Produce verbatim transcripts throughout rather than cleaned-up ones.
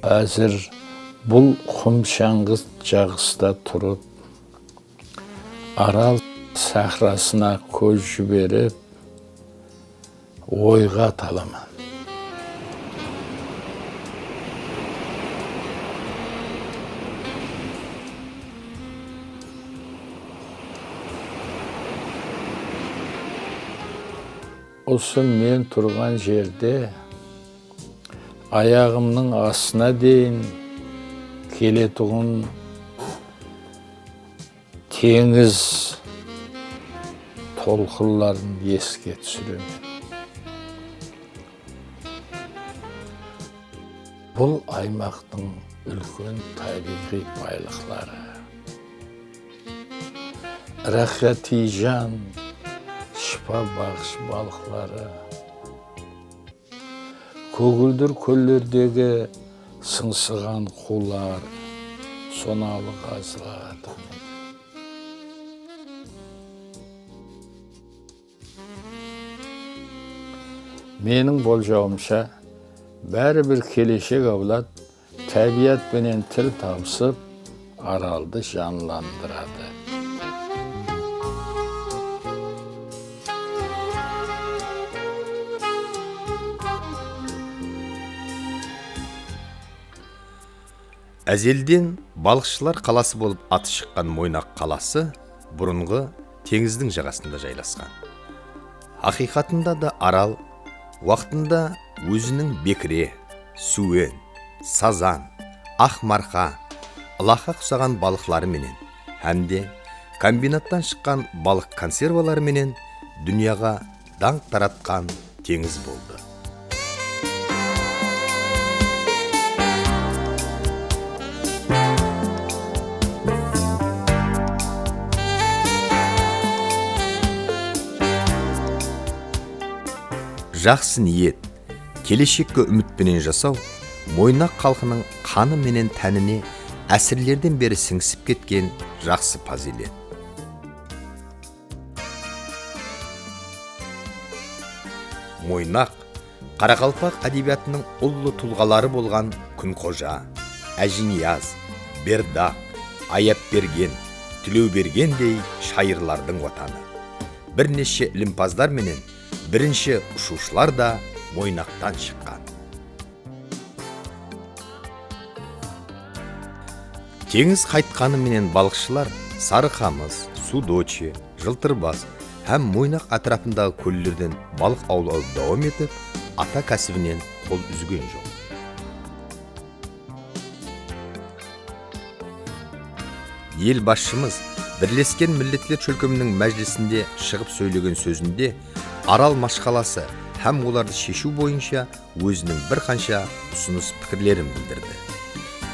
Házir bul qum shańǵıt jaǵısta turıp, Aral sáhrasına kóz jiberip, oyǵa talaman. Usı men turǵan jerde ayaǵımnıń astına deyin keletuǵın teńiz tolqınların eske túsiremen. Bul aymaqtıń úlken tábiyǵıy baylıqları, ráhatijan, shıpa baǵısh balıqları, kógildir kóllerdegi sıńsıǵan quwlar, sonalı ǵazlar. Meniń boljawımsha, báribir keleshek áwlad tábiyat penen til tabısıp, Araldı janlandıradı. Ázelden balıqshılar qalası bolıp atı shıqqan Moynaq qalası burınǵı teńizdiń jaǵasında jaylasqan. Haqıyqatında da Aral waqtında óziniń bekire, súwen, sazan, aq marqa, ılaqa qusaǵan balıqları menen hám de kombinattan shıqqan balıq konservaları menen dúnyaǵa dańq taratqan teńiz boldı. Jaqsı niyet, keleshekke úmit penen jasaw Moynaq xalqınıń qanı menen tánine ásirlerden beri sińisip ketken jaqsı pazıylet. Moynaq qaraqalpaq ádebiyatınıń ullı tulǵaları bolǵan Kúnxoja, Ájiniyaz, Berdaq, Ayapbergen, Tilewbergendey shayırlardıń watanı. Bir neshshe ilimpazlar menen birinshi ushıwshılar da Moynaqtan shıqqan. Teńiz qaytqanı menen balıqshılar Sarıqamıs, Sudoche, Jıltırbas hám Moynaq átirapındaǵı kóllerden balıq awlawdı dawam etip, ata kásibinen qol úzgen joq. El basshımız Birlesken Milletler Shólkeminiń májilisinde shıǵıp sóylegen sózinde Aral mashqalası hám olardı sheshiw boyınsha óziniń bir qansha usınıs pikirlerin bildirdi.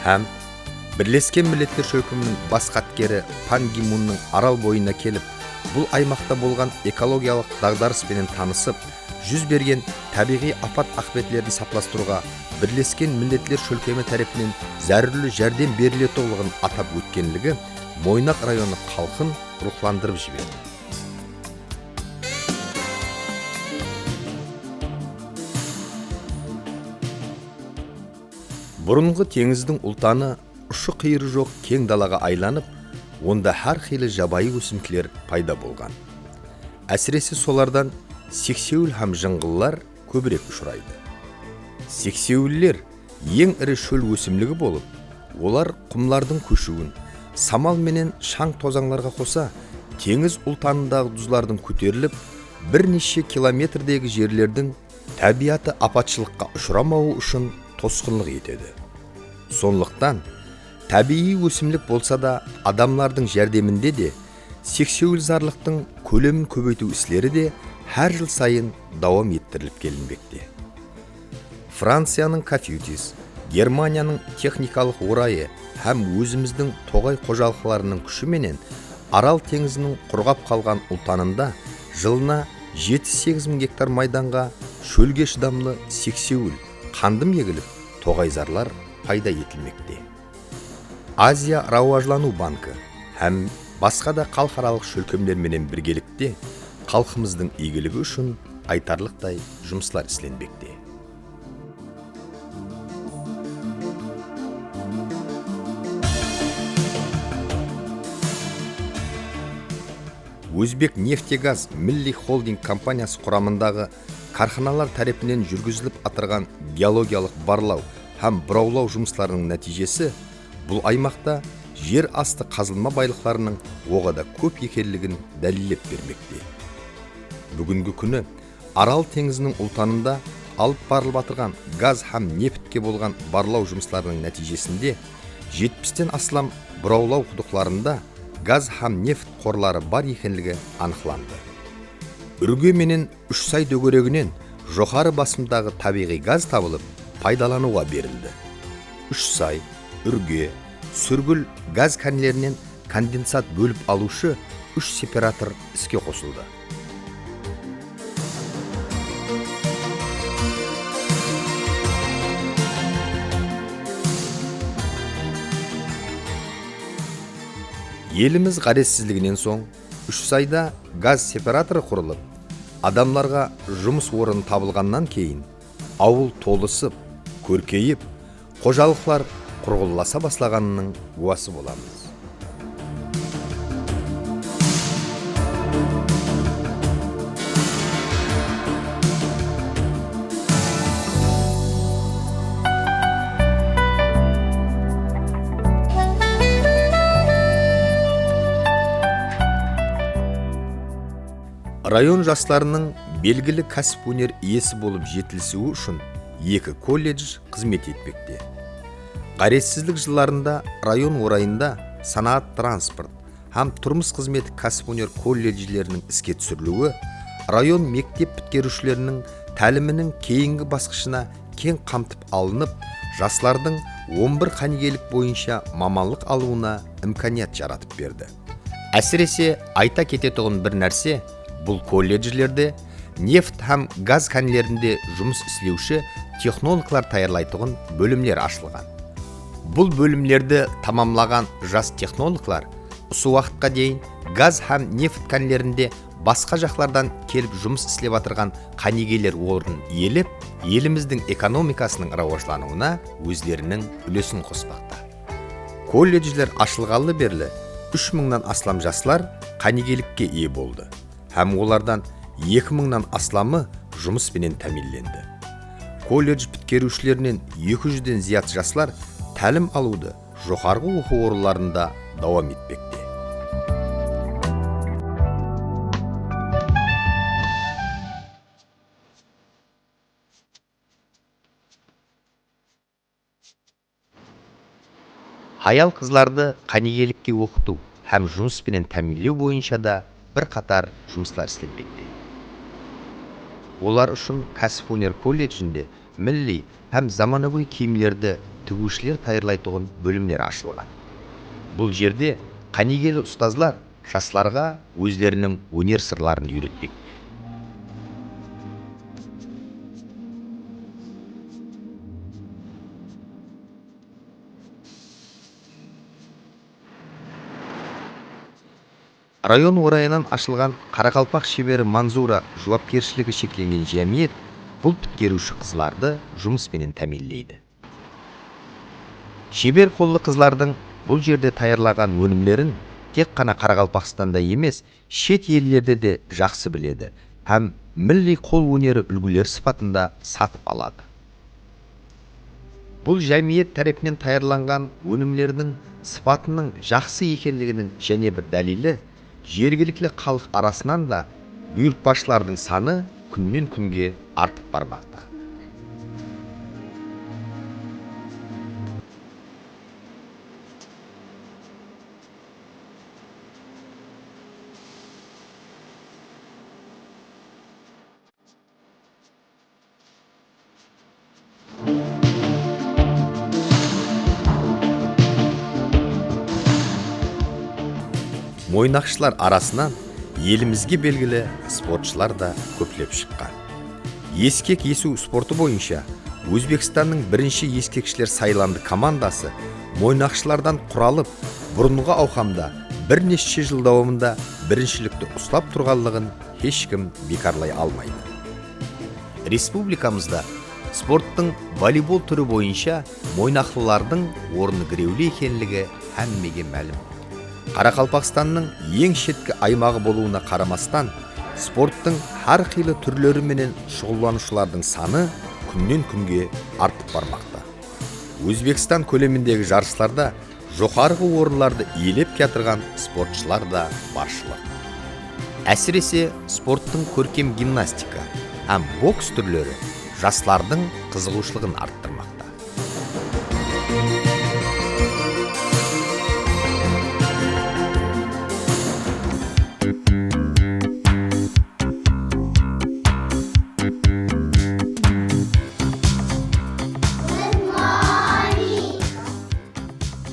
Hám Birlesken Milletler Shólkeminiń bas xatkeri Pan Gi Munnıń Aral boyına kelip, bul aymaqta bolǵan ekologiyalıq daǵdarıs penen tanısıp, júz bergen tábiyǵıy apat aqıbetlerin saplastırıwǵa Birlesken Milletler Shólkemi tárepinen zárúrli járdem beriletuǵınlıǵın atap ótkenligi Moynaq rayonı xalqın ruwxlandırıp jiberdi. Burınǵı teńizdiń ultanı ushı-qıyırı joq keń dalaǵa aylanıp, onda hár qıylı jabayı ósimlikler payda bolǵan. Ásirese, solardan seksewil hám jıńǵıllar kóbirek ushıraydı. Seksewiller eń iri shól ósimligi bolıp, olar qumlardıń kóshiwin, samal menen shań-tozańlarǵa qosa, teńiz ultanındaǵı duzlardıń kóterilip, bir neshshe kilometrdegi jerlerdiń tábiyatı apatshılıqqa ushıramawı ushın tosqınlıq etedi. Sonlıqtan, tábiyiy ósimlik bolsa da, adamlardıń járdeminde de seksewilzarlıqtıń kólemin kóbeytiw isleri de hár jıl sayın dawam ettirilip kelinbekte. Franciyanıń Kafiutis, Germaniyanıń texnikalıq orayı hám ózimizdiń toǵay xojalıqlarınıń kúshi menen Aral teńiziniń qurǵap qalǵan ultanında jılına jeti-segiz mıń gektar maydanǵa shólge shıdamlı seksewil, qandım egilip, toǵayzarlar payda etilmekte. Aziya rawajlanıw banki hám basqa da xalıqaralıq shólkemler menen birgelikte xalqımızdıń iygiligi ushın aytarlıqtay jumıslar islenbekte. Ózbekneftegaz milliy xolding kompaniyası quramındaǵı kárxanalar tárepinen júrgizilip atırǵan geologiyalıq barlaw hám burawlaw jumıslarınıń nátiyjesi bul aymaqta jer astı qazılma baylıqlarınıń oǵada kóp ekenligin dálillep bermekte. Búgingi kúni Aral teńiziniń ultanında alıp barılıp atırǵan gaz hám neftke bolǵan barlaw jumıslarınıń nátiyjesinde jetpisten aslam burawlaw qudıqlarında gaz hám neft qorları bar ekenligi anıqlandı. Úrge menen Úshsay dógereginen joqarı basımdaǵı tábiyǵıy gaz tabılıp, paydalanıwǵa berildi. Úshsay, Úrge, Súrgúl gaz kánlerinen kondensat bólip alıwshı úsh separator iske qosıldı. Elimiz ǵárezsizliginen soń, Úshsayda gaz separatorı qurılıp, adamlarǵa jumıs ornı tabılǵannan keyin, awıl tolısıp, kórkeyip, xojalıqlar qurǵınlasa baslaǵanınıń gúwası bolamız. Rayon jaslarınıń belgili kásip-óner iyesi bolıp jetilisiwi ushın eki kolledj xızmet etpekte. Ǵárezsizlik jıllarında rayon orayında sanaat, transport hám turmıs xızmeti kásip-óner kolledjleriniń iske túsiriliwi rayon mektep pitkeriwshileriniń táliminiń keyingi basqıshına keń qamtıp alınıp, jaslardıń on bir qánigelik boyınsha mamanlıq alıwına imkaniyat jaratıp berdi. Ásirese, ayta ketetuǵın bir nárse, bul kolledjlerde neft hám gaz kánlerinde jumıs islewshi texnologlar tayarlaytuǵın bólimler ashılǵan. Bul bólimlerdi tamamlaǵan jas texnologlar usı waqıtqa deyin gaz hám neft kánlerinde basqa jaqlardan kelip jumıs islep atırǵan qánigeler ornın iyelep, elimizdiń ekonomikasınıń rawajlanıwına ózleriniń úlesin qospaqta. Kolledjler ashılǵanlı berli úsh mıńnan aslam jaslar qánigelikke iye boldı hám olardan eki mıńnan aslamı jumıs penen támiyinlendi. Kolledj pitkeriwshilerinen eki júzden zıyat jaslar tálim alıwdı joqarǵı oqıw orınlarında dawam etpekte. Hayal-qızlardı qánigelikke oqıtıw hám jumıs penen támiyinlew boyınsha da bir qatar jumıslar islenbekte. Olar ushın kásip-óner kolledjinde milliy hám zamanagóy kiyimlerdi tigiwshiler tayarlaytuǵın bólimler ashılǵan. Bul jerde qánigeli ustazlar jaslarǵa ózleriniń óner sırların úyretpekte. Rayon orayınan ashılǵan Qaraqalpaq sheberi Manzura juwapkershiligi sheklengen jámiyet bul pitkeriwshi qızlardı jumıs penen támiyinleydi. Sheber qollı qızlardıń bul jerde tayarlaǵan ónimlerin tek ǵana Qaraqalpaqstanda emes, shet ellerde de jaqsı biledi hám milliy qol óneri úlgileri sıpatında satıp aladı. Bul jámiyet tárepinen tayarlanǵan ónimlerdiń sıpatınıń jaqsı ekenliginiń jáne bir dálili, jergilikli xalıq arasınan da buyırtpashılardıń sanı kúnnen-kúnge artıp barmaqta. Moynaqshılar arasınan elimizge belgili sportshılar da kóplep shıqqan. Eskek esiw sportı boyınsha Ózbekstannıń birinshi eskekshiler saylandı komandası moynaqshılardan quralıp, burınǵı awqamda bir neshshe jıl dawamında birinshilikti uslap turǵanlıǵın hesh kim biykarlay almaydı. Respublikamızda sporttıń voleybol túri boyınsha moynaqlılardıń ornı girewli ekenligi hámmege málim. Qaraqalpaqstannıń eń shetki aymaǵı bolıwına qaramastan, sporttıń hár qıylı túrleri menen shuǵıllanıwshılardıń sanı kúnnen-kúnge artıp barmaqta. Ózbekstan kólemindegi jarıslarda joqarǵı orınlardı iyelep kiyatırǵan sportshılar da barshılıq. Ásirese, sporttıń kórkem gimnastika hám boks túrleri jaslardıń qızıǵıwshılıǵın arttırmaqta.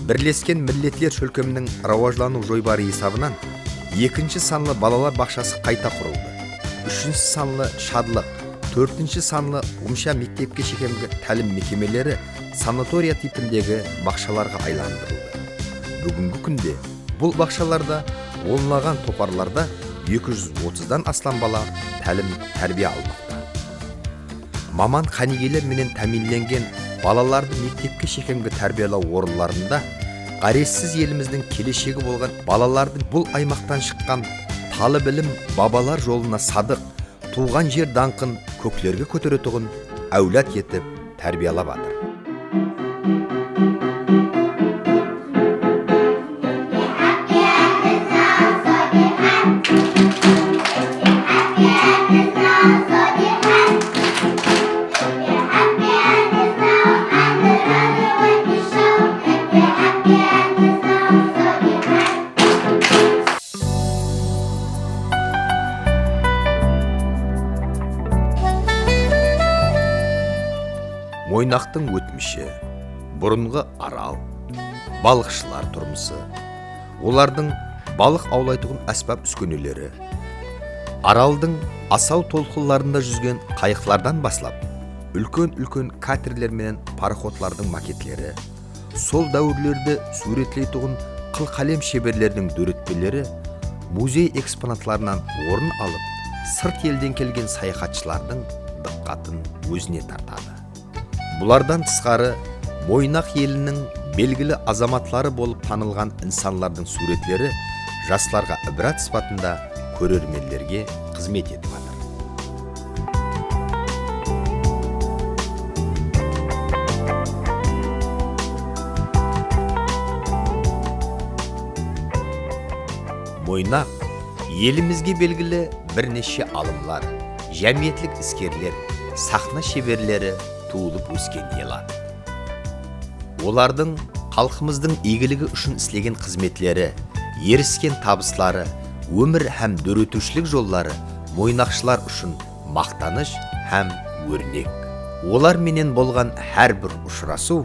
Birlesken Milletler Shólkeminiń rawajlanıw joybarı esabınan ekinshi sanlı balalar baqshası qayta qurıldı. Úshinshi sanlı Shadlıq, tórtinshi sanlı Umsha mektepke shekemgi tálim mekemeleri sanatoriya tipindegi baqshalarǵa aylandırıldı. Búgingi kúnde bul baqshalarda onlaǵan toparlarda eki júz otızdan aslam bala tálim-tárbiya almaqta. Maman qánigeler menen támiyinlengen balalardı mektepke shekemgi tárbiyalaw orınlarında ǵárezsiz elimizdiń keleshegi bolǵan balalardıń bul aymaqtan shıqqan talıp ilim babalar jolına sadıq, tuwǵan jer dańqın kóklerge kóteretuǵın áwlad etip tárbiyalap atır. Moynaqtıń ótmishi, burınǵı Aral, balıqshılar turmısı, olardıń balıq awlaytuǵın ásbap-úskeneleri, Araldıń asaw tolqınlarında júzgen qayıqlardan baslap, úlken-úlken katerler menen paroxodlardıń maketleri, sol dáwirlerdi súwretleytuǵın qıl-qálem sheberleriniń dóretpeleri muzey eksponatlarınan orın alıp, sırt elden kelgen sayaxatshılardıń dıqqatın ózine tartadı. Bulardan tısqarı, Moynaq eliniń belgili azamatları bolıp tanılǵan insanlardıń súwretleri jaslarǵa ibrat sıpatında kórermenlerge xızmet etip atır. Moynaq elimizge belgili bir neshe alımlar, jámiyetlik iskerler, saxna sheberleri tuwılıp ósken elat. Olardıń xalqımızdıń iygiligi ushın islegen xızmetleri, erisken tabısları, ómir hám dóretiwshilik jolları moynaqshılar ushın maqtanısh hám órnek. Olar menen bolǵan hár bir ushırasıw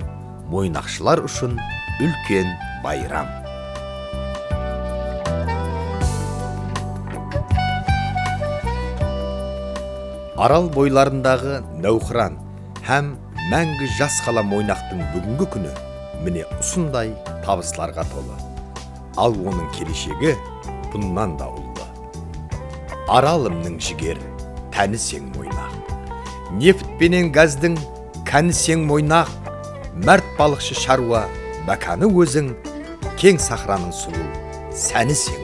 moynaqshılar ushın úlken bayram. Aral boylarındaǵı náwqıran hám máńgi jas qala Moynaqtıń búgingi kúni mine usınday tabıslarǵa tolı. Al onıń keleshegi bunnan da ullı. Aralımnıń jiger, tániseń Moynaq. Neft penen gazdıń kániseń Moynaq. Márt balıqshı sharwa mákanı óziń, keń sahranıń sulıw sániseń